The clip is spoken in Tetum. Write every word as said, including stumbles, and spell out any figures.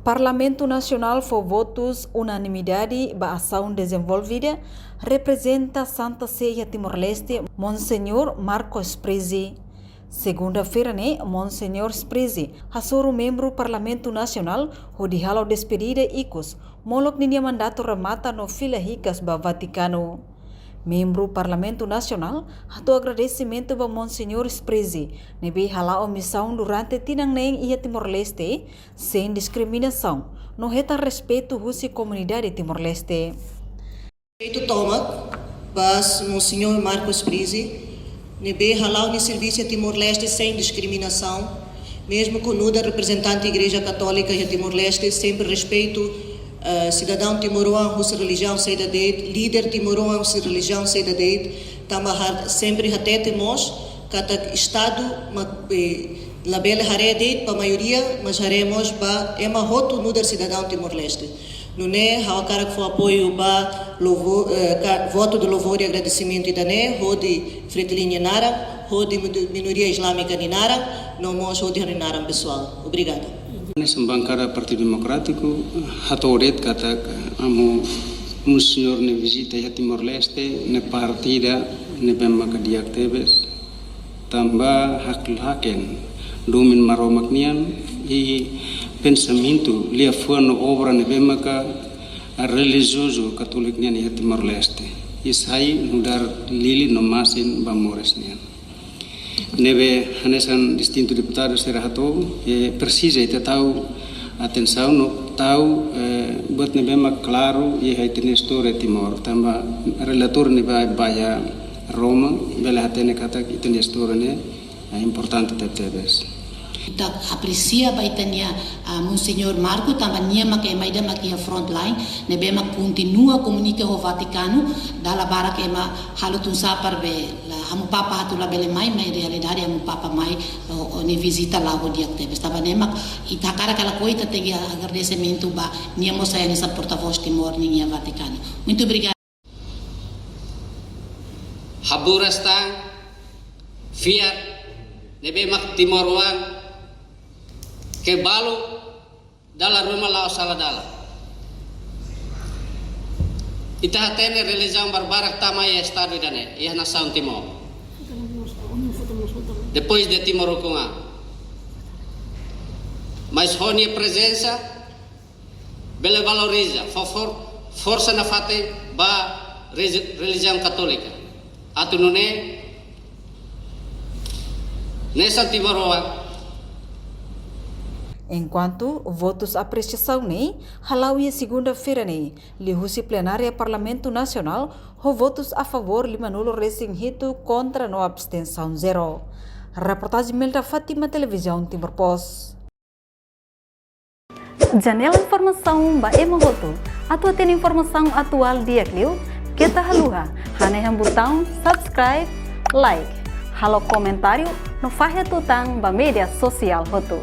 Parlamentu Nasionál fó votus unanimidade ba asaun dezenvolvida reprezenta Santa Sé iha Timor-Leste, Monseñór Marco Sprisi. Segunda-feira ne'e, Monseñór Sprisi hasoru membru Parlamentu Nasionál hodi halo despedida ikus, molok ninia mandatu remata no fila hikas ba Vatikanu. Membru Parlamentu Nasionál hato'o agradesimentu ba Monseñór Sprisi, ne'ebé hala'o misaun durante tinan neen iha Timor-Leste, sein diskriminasaun, no hetan respeitu husi komunidade Timor-Leste. Respeitu tomak ba Monseñór Marco Sprisi, ne'ebé hala'o nia servisu iha Timor-Leste sein diskriminasaun, mezmu kuandu nu'udar reprezentante Igreja Katólika iha Timor-Leste, sempre respeitu, eh, sidadaun timoroan husi relijiaun saida de'it, líder timoroan husi relijiaun saida de'it, tanba ha-, sempre hatete mós katak Estadu mak, eh, labele haree de'it ba maioria, mas haree mós ba ema hotu nu'udar sidadaun Timor-Leste. Nune'e, ha'u hakarak fó apoiu ba louvo-, eh, ka-, votu de louvor e agradesimentu ida-ne'e, hodi Fretilin nia naran, hodi minu-, minoria islámika nia naran, no mós hodi ha'u-nia naran pesoál. Obrigada. Hanesan bankada Partidu Demokrátiku, hato'o de'it katak amu Monseñór nia vizita iha Timor-Leste, ne'e partida ne'ebé maka di'ak tebes. Tanba hakl-, haken domin Maromak nian i pensamentu, liafuan no obra ne'ebé maka relijiozu Katólika nian iha Timor-Leste. I sai nu'udar lili no masin ba moris nian. Ne'ebé hanesan distintu deputadu sira hato'o, eh, presiza ita tau atensaun no tau, eh, buat ne'ebé mak klaru iha ita-nia istória Timor. Tanba relatóriu ne'ebé bá iha Roma, bele hatene katak ita-nia istória ne'e, eh, importante tebetebes. Ita apresia ba ita-nia, ah, Monseñór Marco, tanba nia mak ema ida mak iha frontline, ne'ebé mak kontinua komunika ho Vatikanu, dala barak ema halo tun sapa be la, Amu Papa atu labele mai, mai realidade Amu Papa mai, o, o, nia vizita la'o di'ak tebes. Tanba ne'e mak, ita hakarak ka lakohi ita tenke agradesimentu ba, nia mós sai hanesan portavós Timor nian iha Vatikanu. Muito obrigada. Haburas tan, fiar, ne'ebé mak timoroan, ke balu, dala ruma la'o sala dalan. Ita hatene relijiaun barbarak tama iha estadu ida-ne'e, iha nasaun Timor. Depois de Timor ukun an. Mas ho nia prezensa, bele valoriza, fó for-, forsa nafatin ba rezi-, relijiaun Katólika. Atu nune'e, hanesan timoroan. Enkuantu votus apresiasaun ne'e hala'o iha segunda-feira ne'e, liuhusi plenária Parlamentu Nasionál, ho votus a favór limanulu resin hitu, kontra no abstensaun zero. Reportajen Melda Fátima, Televizaun Timor Post. Janela informasaun ba ema hotu. Atu hatene informasaun atuál di'ak liu, keta haluha hanehan butaun subscribe, like, halo komentáriu, no fahe tutan ba média sosiál hotu.